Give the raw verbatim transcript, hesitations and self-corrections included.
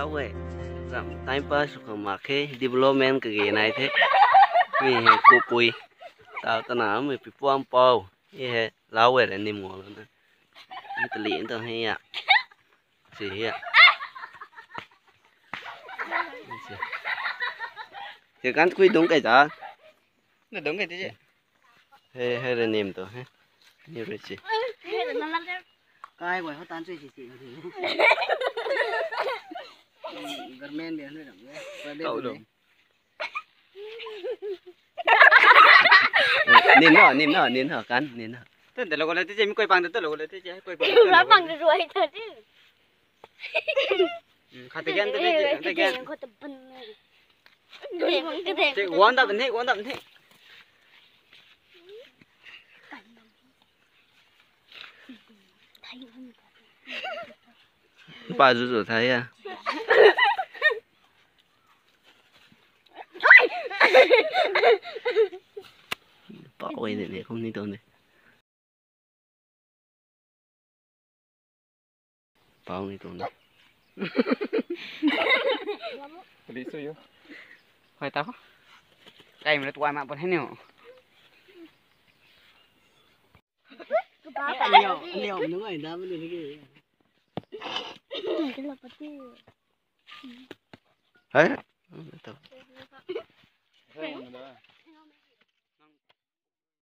Lau e. Ram time pass sw khang mak khe, development kage nai the. Mi hei kupui. Tau tana mi pipuam pau. I hei lau e ra nim ngol na. Mi tali nto hei ya. Si hei ya. Si. Si kan kui dung kai ta. Na dung kai ti je. Hei, hei ra nim to, hei. Ni ra si. Kai guay hou tan chui si si. Garment de hei ram de. Kau lo. Nin ho, nin ho, nin ho, kan, nin ho. Tun de lo ko le ti je mi koi pang de, tun lo ko le ti je koi pang. Ra pang de ruai ta ti. Khat again, again. Khat again. One dap ni, one dap ni. Pa zu zu thai ya. Pa oi ne ne, không ni tông ne. Pau ni tông ne. Pali su yo. Hoi ta. Kai mle tuai ma pun hei niu. Liu, liu, nungai da mle ni ki. Hei.